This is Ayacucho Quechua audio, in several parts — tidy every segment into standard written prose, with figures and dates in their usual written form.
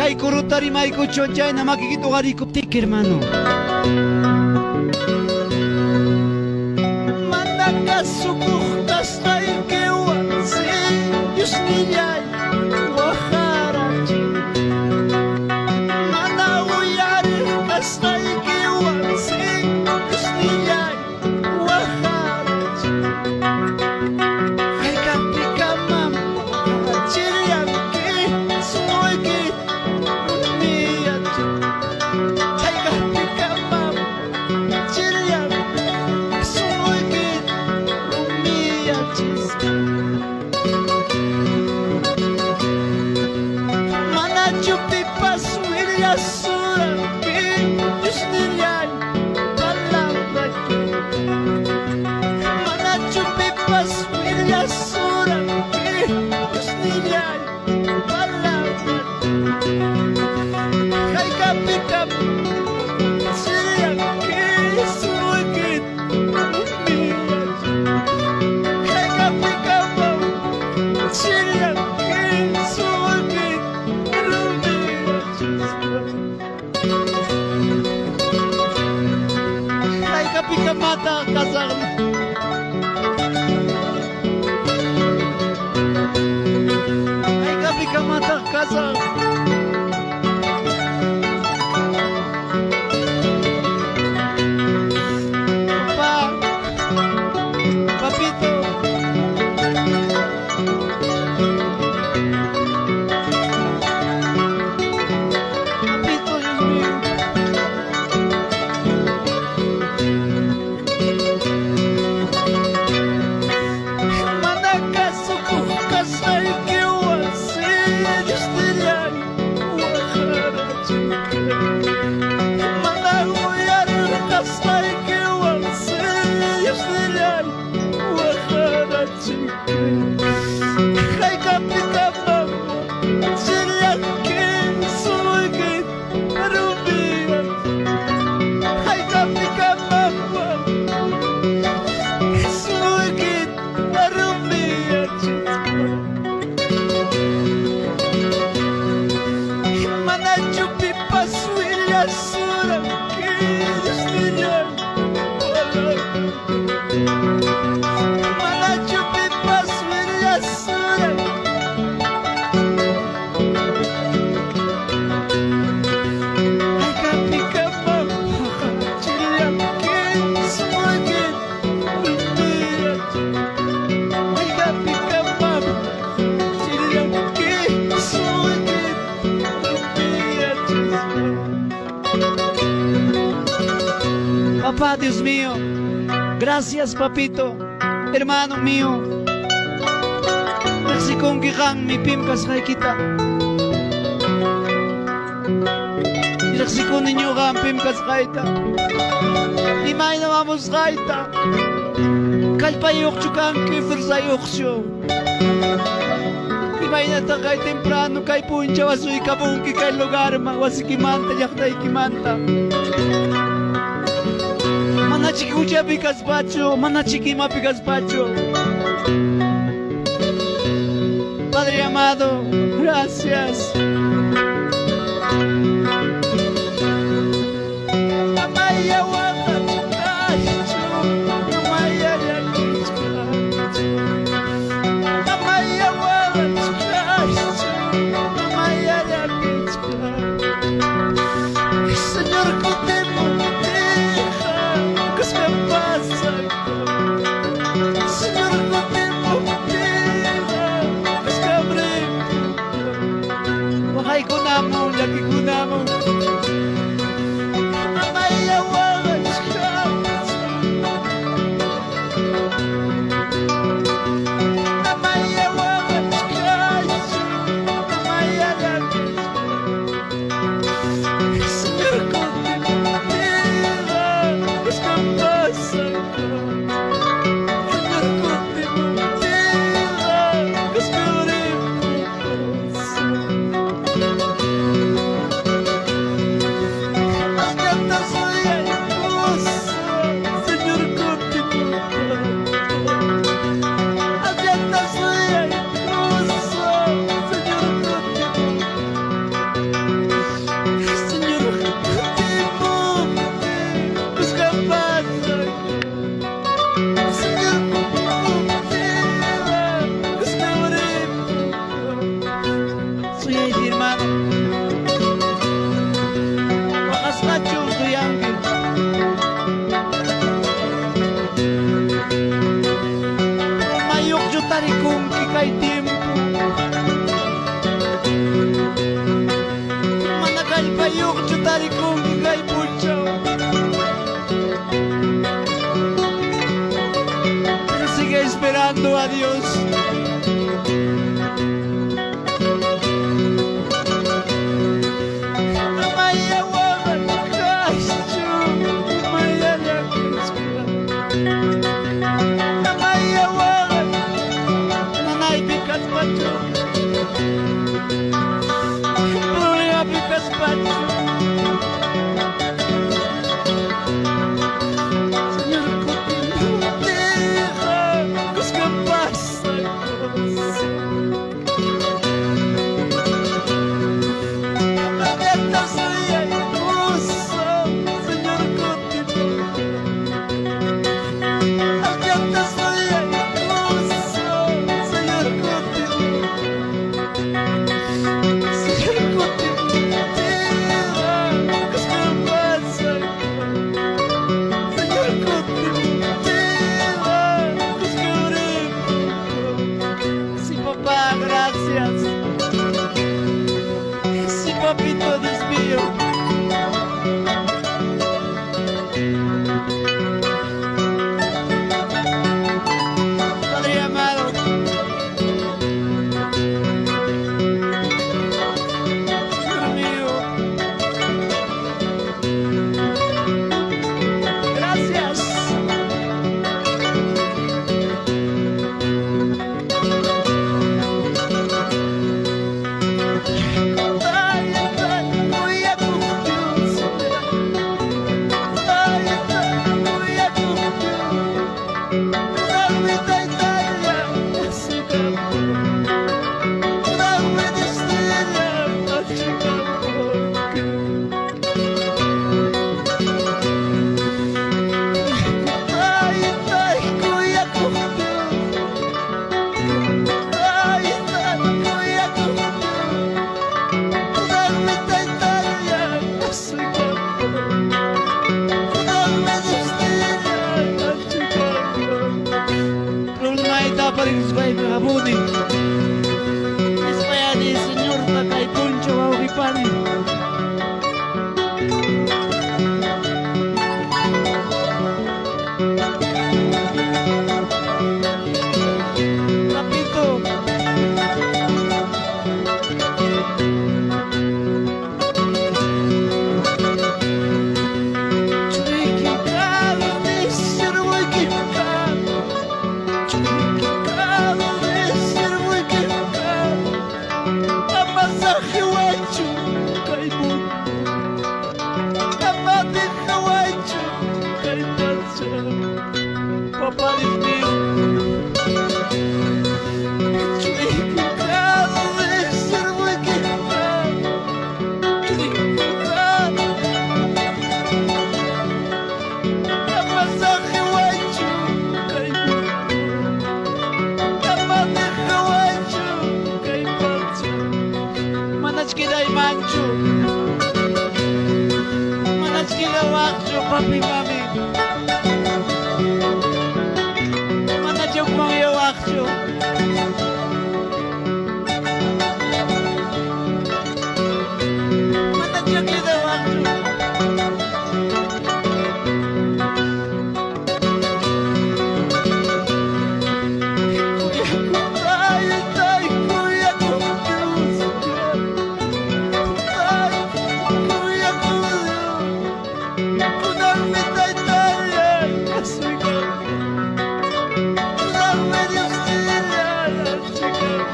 Kay kuruta rimaykuchwan chayna makikita uqarikuptiki, hermano. Mana kasukuq kasqaykiwan si Diosnillay waqarachin. Mana uyariq kasqaykiwan si Diosnillay waqarachin. Haykapikamam chiryanki sunquyki rumiyachin. Haykapikamam chiryanki sunquyki rumiyachispa. Manachu pipas willasuranki Diosnillay palabrayki. Manachu pipas willasuranki Diosnillay palabrayki. Haykapikam chiryanki sunquyki rumiyachin. Haykapikamam chiryanki sunquyki rumiyachispa. Haykapikamataq kasaqmi. Haykapikamataq kasaq. Papá, papito. Papito, Dios mío. Mana kasukuq kasqaykiwan si Diosnillay waqarachinki. Mana uyariq kasqaykiwan si Diosnillay waqarachinki. Haykapikamam chiryanki sunquyki rumiyachin. Haykapikamam sunquyki rumiyachispa. Manachu pipas willasuranki Diosnillay palabrayki. Manachu pipas willasuranki. Haykapikamam chiryanki sunquyki rumiyachin. Haykapikamam chiryanki sunquyki rumiyachispa. Papá Dios mío, gracias papito, hermano mío. Riqsikunki qammi pim kasqaykita. Riqsikuni ñuqam pim kasqayta. Imayna hamusqayta. Kallpayuqchu kanki, fuerzayuqchu. Imaynataq kay temprano kay punchaw asuykamunki kay lugarman wasikimanta llaqtaykimanta. Manachiki huchapi kaspachu, manachiki imapi kaspachu. Padre amado, gracias. Amaya waqachkaychu, amaya llakichkaychu. Amaya waqachkaychu, amaya llakichkaychu. Señor kutimuptinqa, kuska pasayqa. Señor kutimuptinqa, kuska ripuqa. Waqaykunamun, llakikunamun. Amaya waqachkaychu. Amaya waqachkaychu, amaya llakichkaychu. Señor kutimuptinqa, kuska pasayqa. Señor kutimuptinqa, kuska ripuqa. Suyayki, hermano. Waqasqachu suyanki? Mayuqchu tarikunki kay tiempo? Mana kallpayuqchu tarikunki kay punchaw? Pero sigue esperando a Dios. Amaya waqachkaschu, amaya llakisqa. Amaya waqay, nanaypi kaspachu. Problemapi kaspachu. Señor, deja, ¿qué pasa? Señor, Señor, Señor, ¿qué pasa? Señor, Sí, papá, gracias. Sí, papito, Dios mío. Padre amado, Señor mío, gracias. Ay, voy a cumplir, ay, voy a cumplir. Dame taytalla, asikapo. Dame destilla, asikapo. Ay, ay, kuyakuq Dios. Ay, ay, kuyakuq Dios. Dame taytalla, asikapo. Dame destilla, asikapo. Problemayta aparikuspaymi hamuni. Nispayani Señorta kay punchaw wawqipani. Papito. Churiyki kani, siervoyki kani. Churiyki kani, siervoyki kani. Ama saqiwaychu kay mundo. Ama dejawaychu kay pacha. Papá Dios mío. Churiyki kani, siervoyki kani. Churiyki kani. Ama saqiwaychu kay mundo. Ama dejawaychu kay pacha. Manach quedaymanchu. Manach quedawaqchu, papi, mami. Manach hukmanyawaqchu. Manach quedawaqchu. Ay, ay, kuyakuq Dios. Ay, kuyakuq Dios. Kunanmi taytallay asuykamu. Kunanmi Diosnillay achikamu.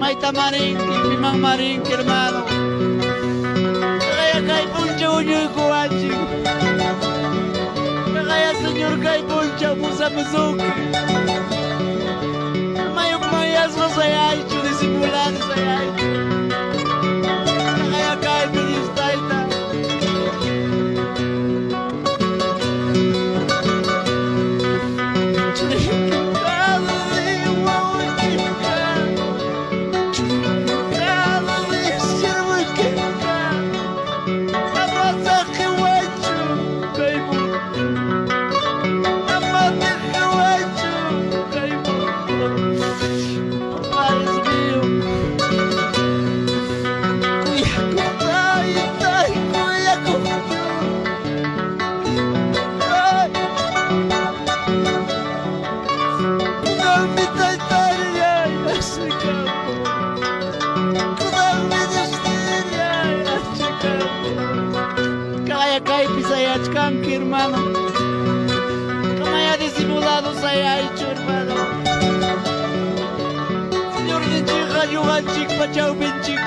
Mayta marinki, piman marinki, hermano. Kaya kay punchaw huñuykuwanchik. Kaya Señor kay punchaw pusamusunki. Mayuq mayasqa sayaychu, disimulado sayaychu. Kaya kaypi Dios tayta. Churiyki kani, wawayki kani. Churiyki. kachkanki, hermano. Kamaya disimulado sayaychu, hermano. Señorninchikqa ñuqanchikpa chawpinchik.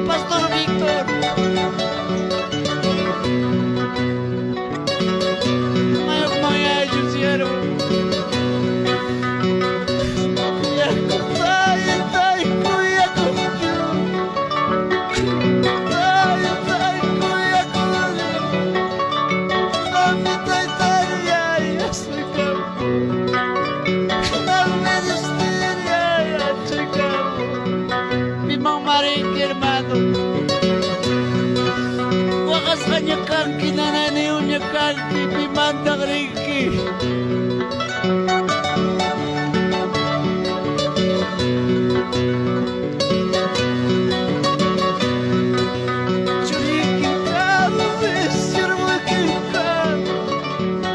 Pastor Víctor. Mayuqmayaychu, siervo. Taytay, kuyakuq. Taytay, kuyakuq. Mami, taytallay, asuykamuy. Mami, Diosnillay, achuykamuy. Pimanmá rinki, hermano. Waqasqaña kanki, nanayniyuqña kanki, pimantaq rinki. Churiykim kani, siervoykim kani.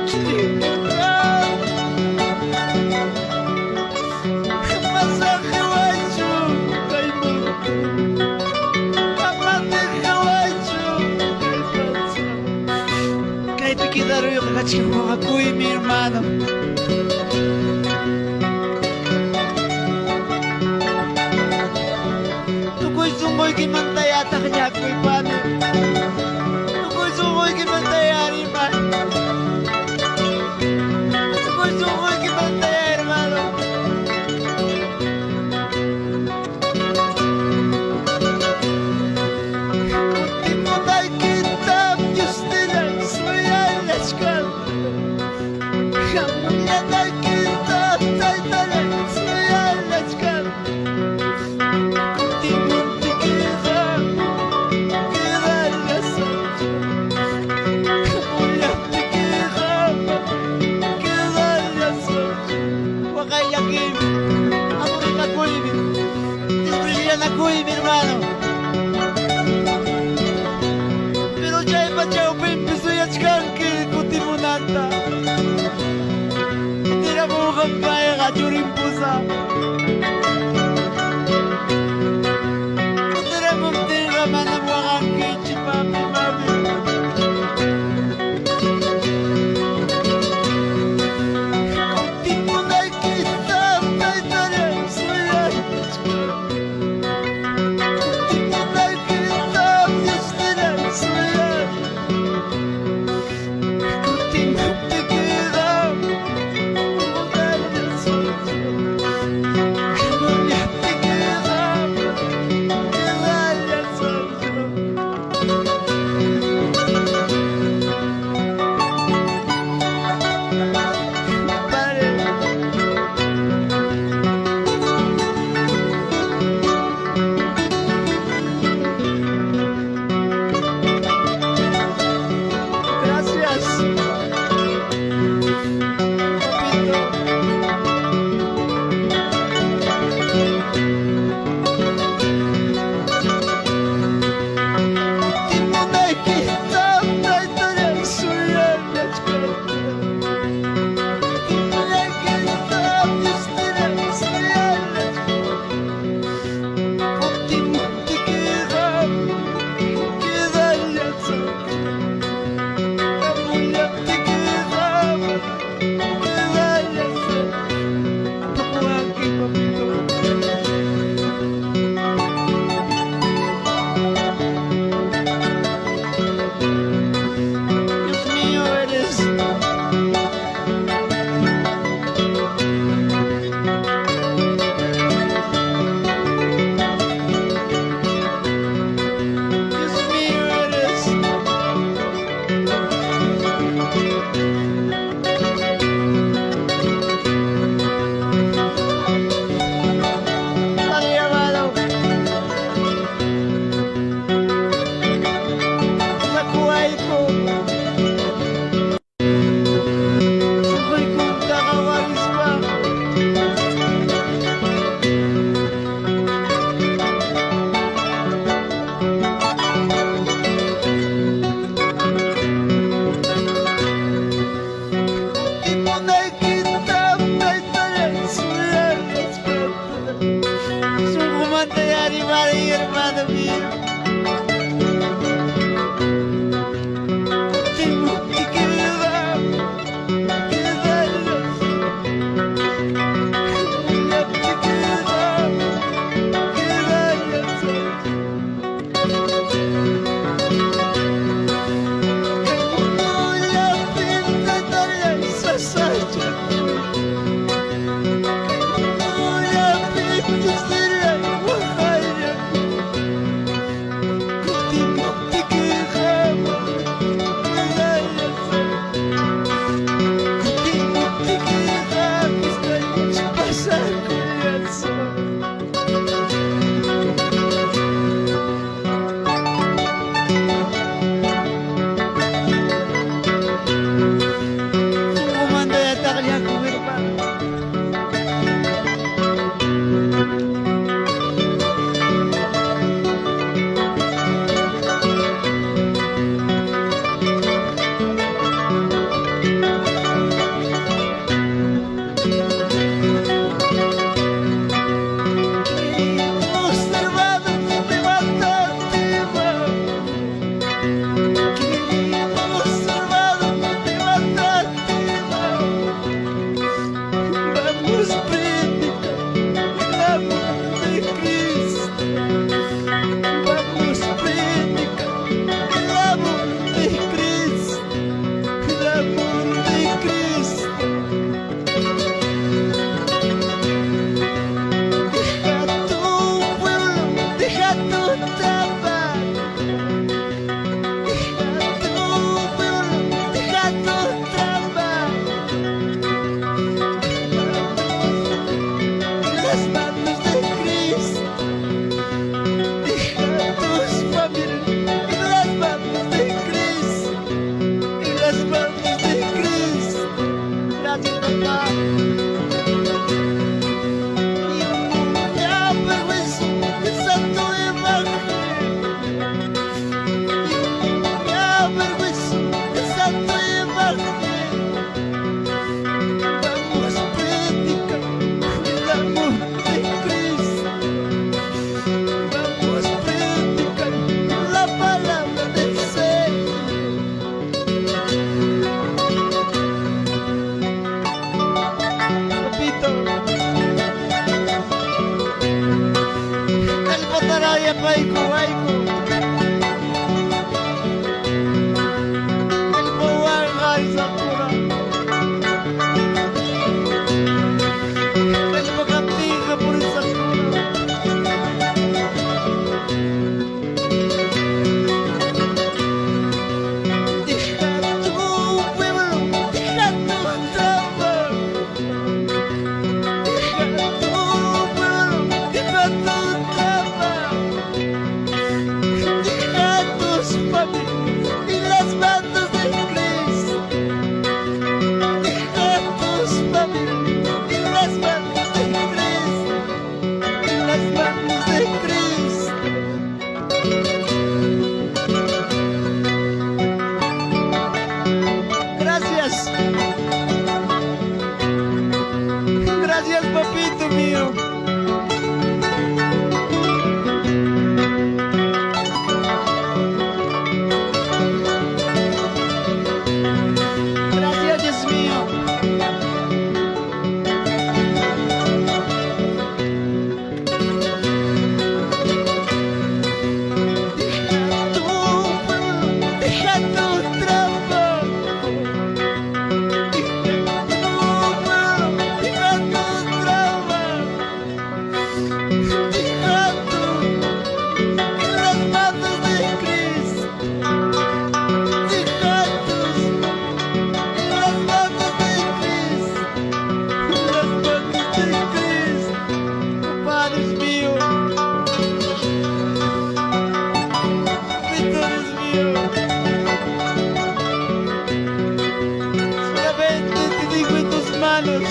Churiykim kani. Ama saqiwaychu kay mundo. Ama dejawaychu kay pacha. Kaypi quedaruyqa kachkan waqakuymi, hermano. Tukuy sunquykimantayá taqllakuy, pani. Tukuy sunquykimantayá rimay. Tukuy sunquykimantayá, hermano. Kutimunaykitam Diosnillay suyallachkani. Hamunaykitam Taytallay suyallachkani. Kutimuptikiqa quedarllasaqchu. Hamullaptikiqa quedarllasaqchu. Waqay llakiymi, aburrinakuymi, desprecianakuymi, hermano. Pero chaypa chawpinpi suyachkanki kutimunanta. Kutiramunqam payqa churin pusa. Kutiramuptinqa manam waqankichu, papi, mami. Kutimunaykitam Taytallay suyachkani. Kutimunaykitam Diosnillay suyachkani. Kutimuptikiqa quedarllasaqchu. pueblo. Kallpatará yapaykuwayku. Kallpawanqa aysakura. Kallpa kaptinqa purisaqkuna. Deja tu pueblo, deja tu trabajo. Deja tu pueblo, deja tu trabajo. Deja tus familias y las manos de Cristo. Deja tus familias y las manos de Cristo. En las manos de Cristo. Gracias. Gracias, papito mío. Gracias, Dios mío. Deja tu pueblo, deja tu trabajo. Deja tu pueblo, deja tu trabajo. Deja tu en las manos de Cristo. Deja tus en las manos de Cristo. En las manos de Cristo. Padre mío. Papito Dios mío. Solamente te digo en tus manos.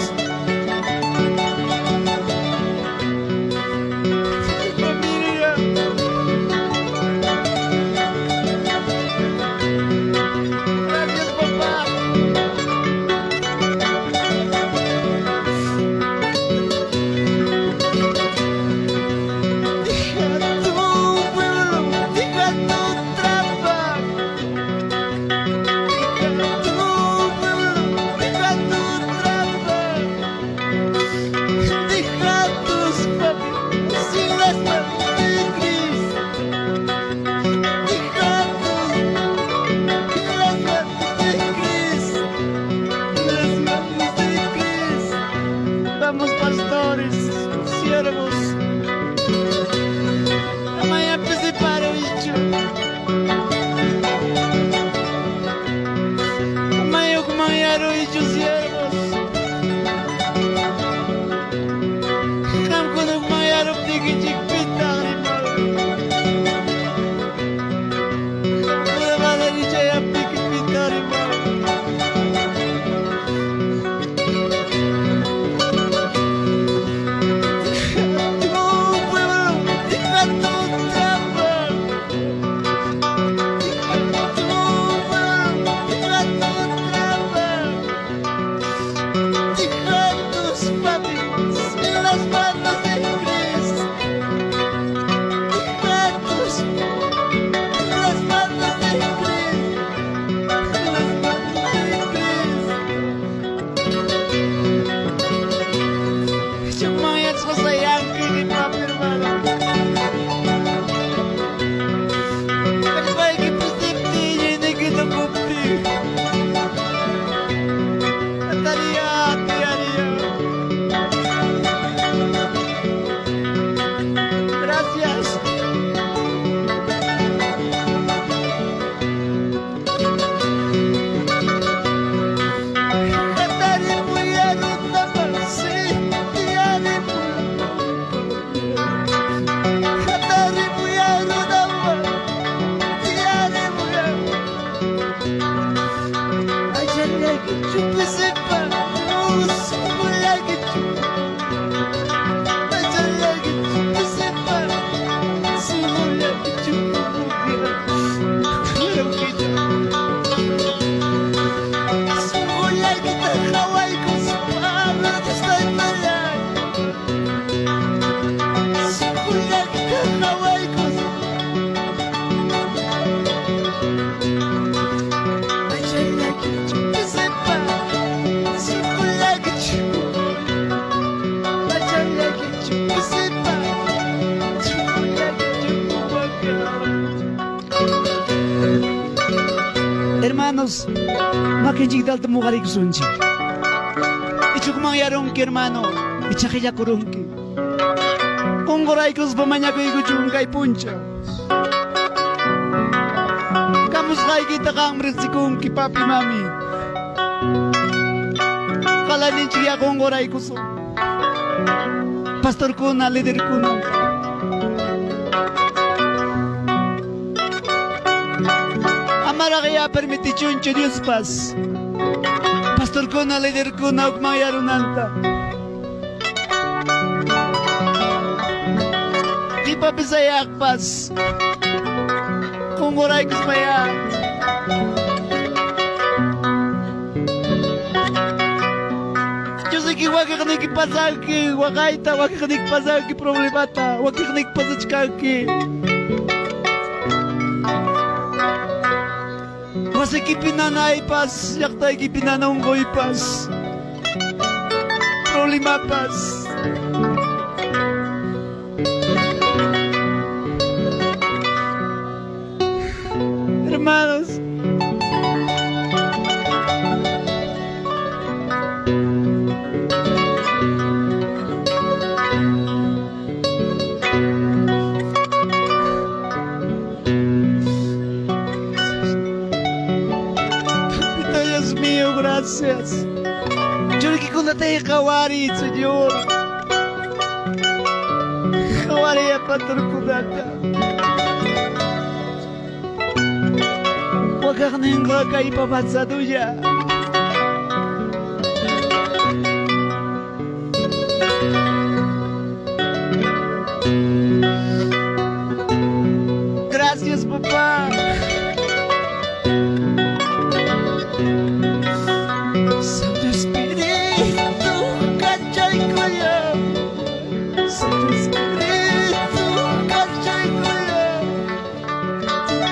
Mi familia. Gracias, papá. Deja tu pueblo, deja tu trabajo. Deja tu pueblo, deja tu trabajo. Deja tus familias y las manos de Cristo. Deja tus en las manos de Cristo. En las manos de Cristo. Vamos, pastores, siervos. Amanhã pisiparuychu. Amanhã kumayaruychu, siervos. Qamkuna mayaruptiykichik pitaq riman. Qamkuna mana richayaptiki pitaq riman. Deja Hermanos, makinchikta alto muqarikusunchik. Ichukmanyarunki, hermano, icha qillakurunki. Qunquraykuspa mañakuykuchun kay punchaw. Kamusqaykita qam riqsikunki, papi, mami. Qalayninchik ya qunquraykusun. Pastorkuna, liderkuna. Amaraq ya permitichunchu Diospas. Pastorkuna, liderkuna hukmanyarunanta. Qipapis ayaqpas. Qunquraykuspayá. Yosiki wakiqniki pasanki waqayta, wakiqniki pasanki problemata, wakiqniki pasachkanki. Wasikipi nanaypas, llaqtaykipi nana unquypas, problemapas. Hermanos, Papito Dios mío, gracias. Churikikunata qhawariy, Señor. Qhawariy pastorkunata. Wakaqninqa kay papasadulla. Gracias, papá. Santo Espíritu, kachaykuya. Santo Espíritu, kachaykuya.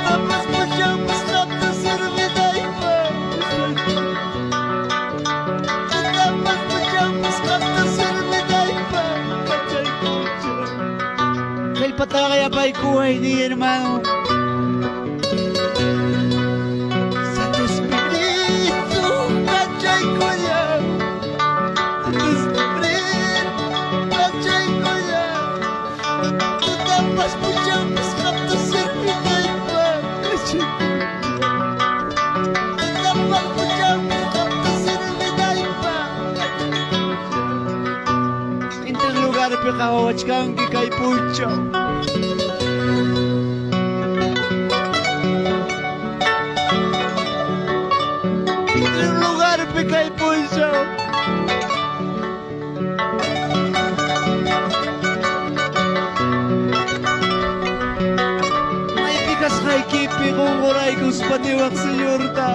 Tapas pachawpas qamta servinaypaq. Tapas pachawpas qamta servinaypaq. Kachaykuya. Kallpataqa yapaykuway ni hermano. Santo Espíritu, kachaykuya. Santo Espíritu, kachaykuya. Tutapas puchawpas qamta servinaypaq. Kachaykuya. Tutapas puchawpas qamta servinaypaq. Inter lugarpi qhawawachkanki kay punchaw. Inter lugarpi kay punchaw. Maypi kasqaykipi qunquraykuspa niwaq Señorta.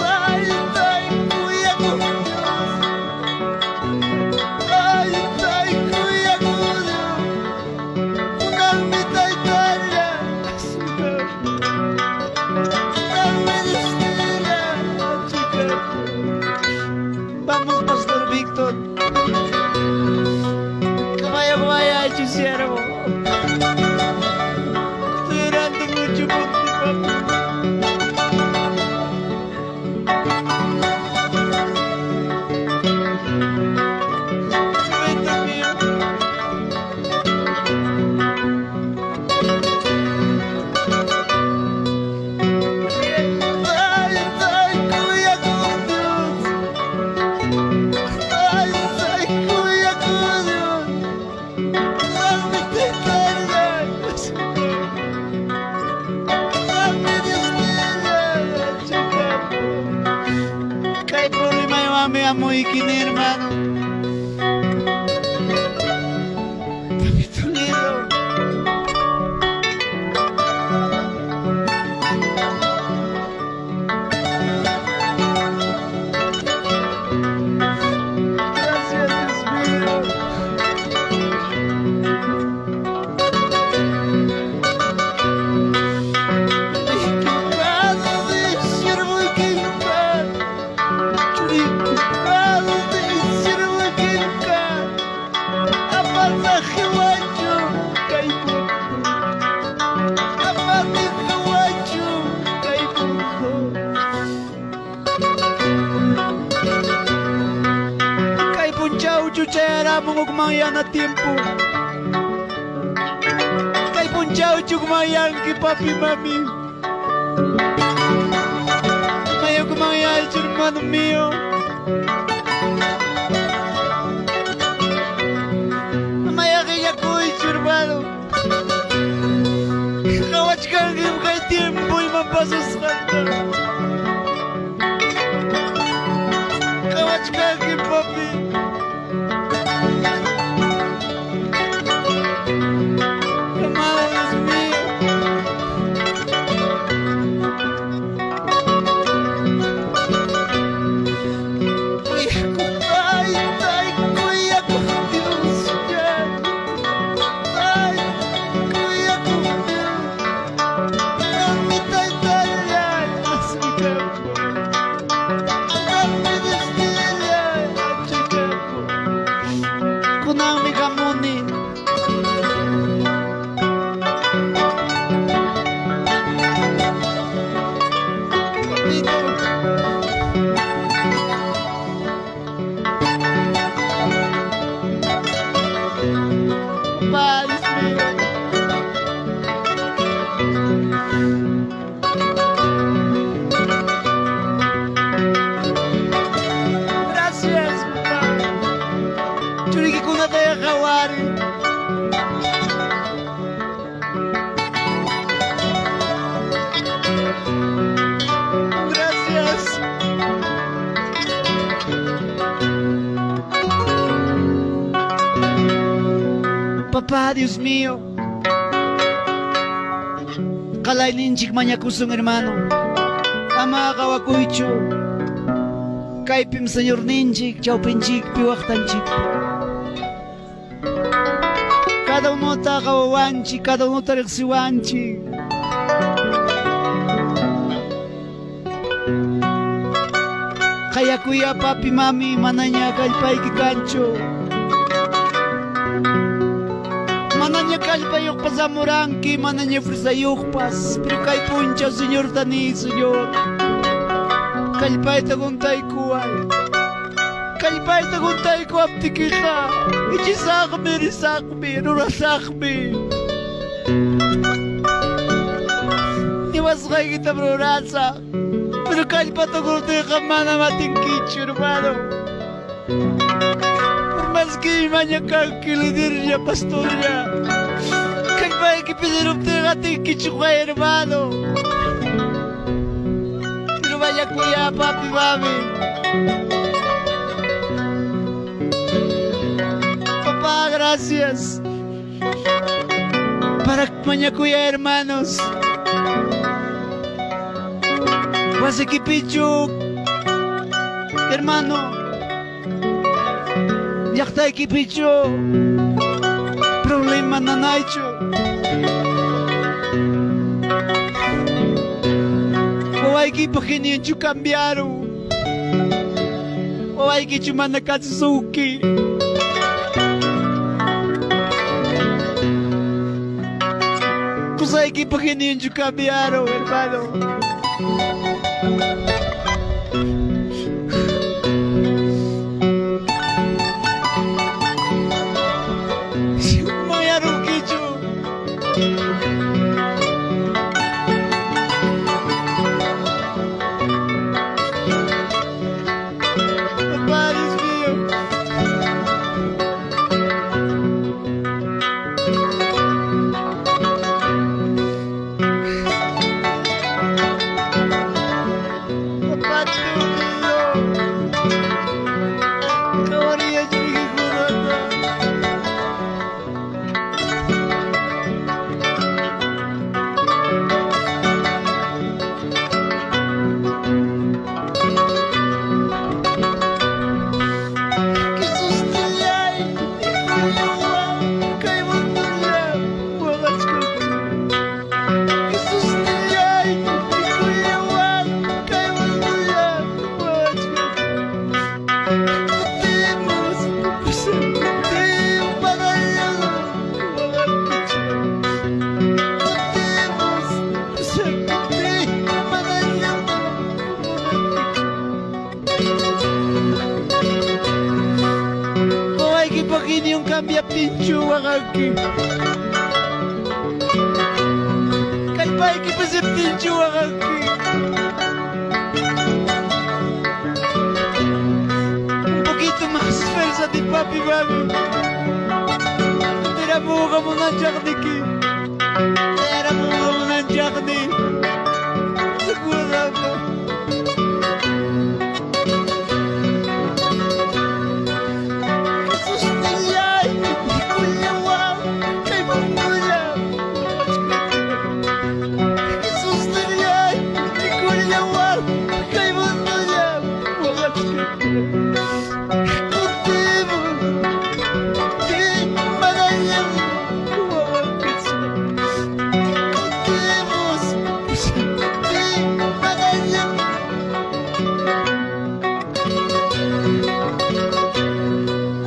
Taytay kuyakuq Dios. Taytay kuyakuq Dios. Kunanmi taytalla. Kunanmi Diosnilla. Vamos, Pastor Víctor. Vaya, vaya, hecho siervo. Estoy orando mucho por ti, papi. Vete mío. Taytay kuyakuq Dios. Taytay kuyakuq Dios. Kunanmi taytalla. Kunanmi Diosnilla. Kay problemaywanmi amuykini, hermano. Papito lindo. Gracias, Dios mío. Equivocado de siervo equivocado. Equivocado de siervo. Chayaramun hukmanyana tiempo. Kay punchawchu hukmanyanki papi mami. May hukmanyaychu hermano mío. Amaya qillakuychu hermano. Qawachkankim kay tiempo ima pasasqanta. Qawachkankim papi. Amado Dios mío. Kuyakuq taytay, kuyakuq Diosllay. Ay, kuyakuq Dios. Qammi taytallay, asmi kampo. Qammi Diosnillay, ancha kampo. Kunanmi hamuni. Papito. Papá, Dios mío. Gracias, papá. Churikikunata qawari. Gracias. Papá, Dios mío. Qalayninchik mañakusun, hermano. Ama qawakuychu. Kaypim Señorninchik, chawpinchikpi waqtanchikpi. Cada unota qawawanchik, cada unota riqsiwanchik. Qayakuya papi mami manaña kallpayki kanchu. Manaña kallpayuqpas amuranki, manaña fuerzayuqpas, pero kay punchaw Señorta ni, Señor. Kallpayta quntaykuway. Kallpayta quntaykuwaptikiqa, ichisaqmi, risaqmi, rurasaqmi. Niwasqaykitam rurasaq. Pero kallpata quptiyqa manam atinkichu, hermano. Por más que imaña kanki liderlla, pastorlla. Kallpayki pediruptiyqa atinkichu, hermano. Pero mañakuya, papi, mami. Papá, gracias. Para mañakuya, hermanos. Wasikipichu, hermano. Llaqtaykipichu. Problema nanaychu. Wawaykipa genionchu cambiaron. Wawaykichu mana kasusunki. Qusaykipa genionchu cambiaron, hermano. Mayarunkichu. Papá, Dios mío. Papá, tú. Tamyaptinchu waqanki? Kallpayki pisiptinchu waqanki? Un poquito más fuerza de papi, mami. Tiramuqa munanchaqniki. Tiramuqa munanchaqni. Recuérdame. Jesusnilláy, kullawan kay mundulla. Jesusnilláy, kullawan kay mundulla. Kutimu, ti manañam wawankichu. Kutimus, ti manañam.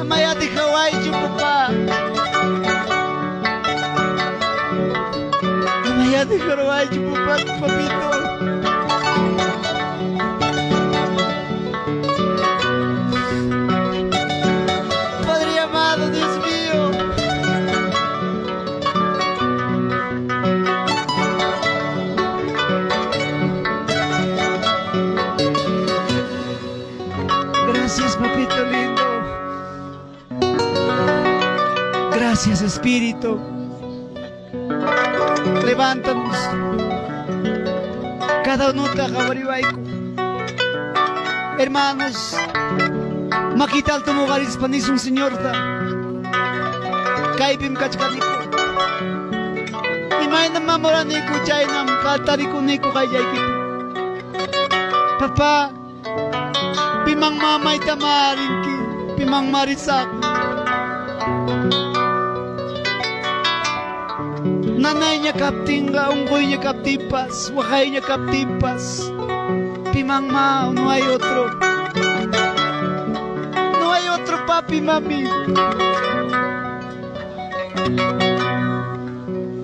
Amayá dejawaychu, papá. Amayá dejaruwaychu, papá, papito. Padre amado, Dios mío. Gracias, papito lindo. Gracias, Espíritu. Levántanos. Cada unota qawariwayku. Hermanos, makita alto nisun Señorta. Kaypim kachkaniku. Imaynam mamoraniku chaynam qatarikuniku qayllaykipi. Papá, piman mamayta marinki, piman marisaq. Nanayña kaptinqa, unquyña kaptinpas, waqayña kaptinpas, piman ma, no hay otro. No hay otro papi, mami.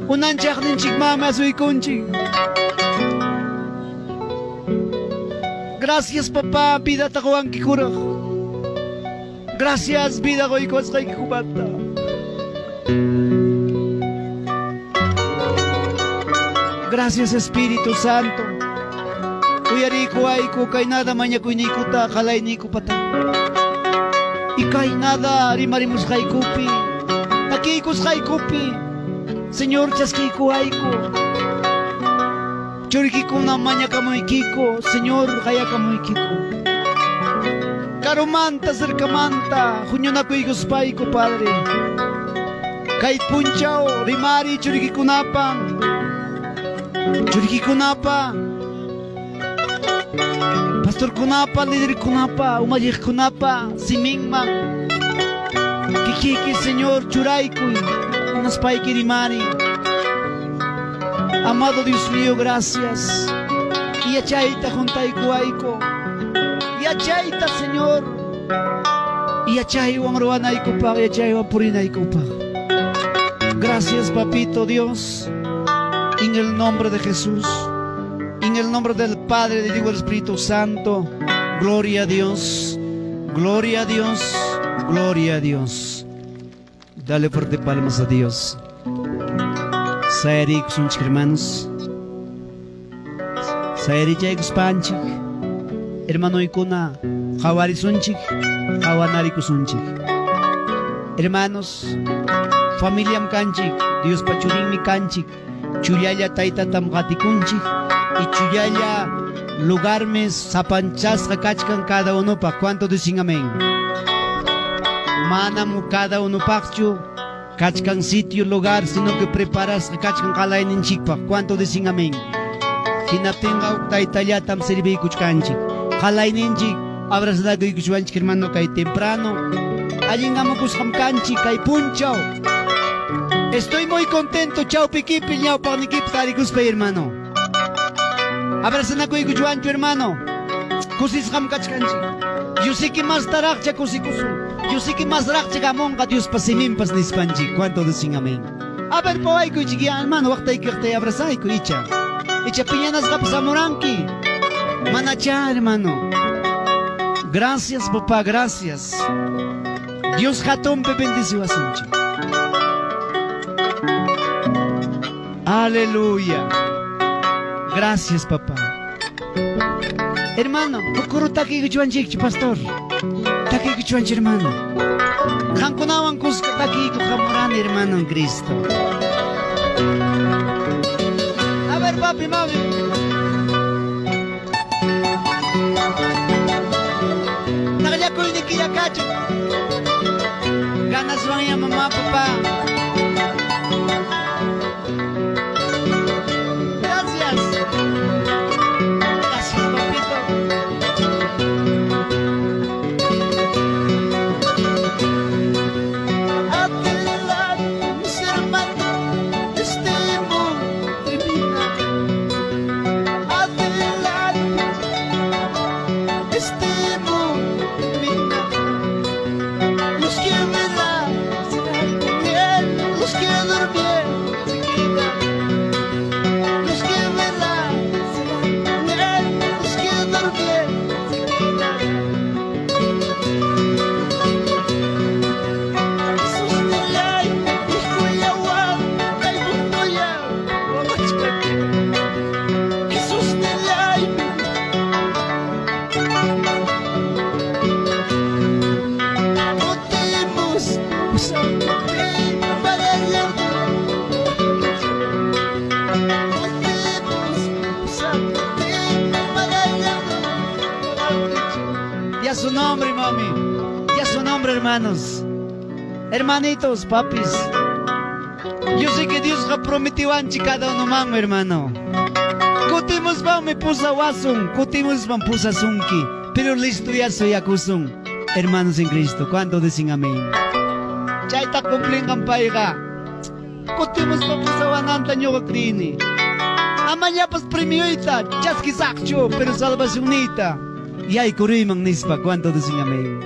Unanchaqninchik mami asuykunchik. Gracias, papá, vidata quwanki kuraq. Gracias, vida quykuwasqaykikumanta. Gracias, Espíritu Santo. Uyariykuwayku kaynada mañakuyniykuta qalayniykupata. Y kaynada rimarimusqaykupi, takiykusqaykupi, Señor chaskiykuwayku. Churikikuna mañakamuykiku, Señor qayakamuykiku. Karumanta, cercamanta, huñunakuykuspayku, Padre. Kay punchaw rimari churikikunapa, churikikunapa, pastorkunapa, liderkunapa, umalliqkunapa, siminman. Kikiki, Señor, churaykuy, hinaspayki rimari. Amado Dios mío, gracias. Yachayta huntaykuwayku. Yachayta, Señor. Yachaywan ruwanaykupaq, yachaywan purinaykupaq. Gracias, Papito Dios. En el nombre de Jesús. En el nombre del Padre, del Hijo y del Espíritu Santo. Gloria a Dios. Gloria a Dios. Gloria a Dios. Dale fuerte palmas a Dios. Sayariykusunchik, hermanos. Sayarichaykuspanchik. Hermanoykuna qhawarisunchik, qhawanarikusunchik. Hermanos, familiam kanchik, Diospa churinmi kanchik, chullalla taytatam qatikunchik y chullalla lugarmi sapanchasqa kachkan cada unupaq. ¿Cuánto dicen amén? Manam cada unupaqchu kachkan sitio lugar, sino que preparasqa kachkan qalayninchikpaq. ¿Cuánto dicen amén? Hinaptinqa taytallatam serviykuchkanchik. Qalayninchik abrazanakuykuchwanchik, hermano, kay temprano. Allin amukusqam kanchik kay punchaw. Estoy muy contento, chawpikipi ñawpaqnikipi tarikuspa, hermano. Abrazanakuykuchwanchu, hermano. Kusisqam kachkanchik. Yo sé que más taraqcha kusikusun. Yo sé que más raqcha hamunqa Diospa siminpas nispanchik. ¿Cuánto dicen amén? A ver, pawaykuychik ya, hermano, waqtaykiqta abrazayku icha. Icha piñanasqapas amuranki. Manacha, hermano. Gracias, papá, gracias. Dios hatunpi bendeciwasunchik. Aleluya. Gracias, papá. Hermano, ukuru takiykuchuwanchikchu, pastor. Takiykuchuwanchik, hermano. Qamkunawan kuska takiyku hamurani, hermano en Cristo. A ver, papi, mami. Taqllakuynikiya kachun. Ganaswanya mamá, papá. Gracias. Gracias, papito. Adelante, mis hermanos, este mundo termina. Adelante, este mundo termina. Los que velan serán con él, los que durmieron se quedan. Los que velan serán con él, los que durmieron se quedan. Jesús nillay, hijullawan, kay mundoya, wamachkani. Jesús nillay, kutimus pusamuti para Kutimus pusamuti para Ya su nombre, mami. Ya su nombre, hermanos. Hermanitos, papis. Yo sé que Dios ha prometido cada uno man, hermano. Kutimuspanmi pusawasun, kutimuspan pusasunki, pero listo ya suyakusun. Hermanos en Cristo, ¿cuánto dicen amén? Chayta cumplinqan payqa. Kutimuspa pusawananta ñuqa creini. Amañapas premioyta chaskisaqchu, pero salvacionniyta. Yaykuruyman nispa, ¿cuánto dicen amén?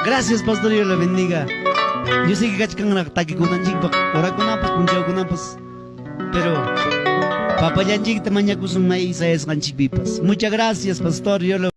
Gracias, pastor, Dios le bendiga. Yo sé que kachkanraq takikunanchikpaq, orakunapas, punchawkunapas, pero papallanchikta mañakusun may sayasqanchikpipas. Muchas gracias, pastor, Dios lo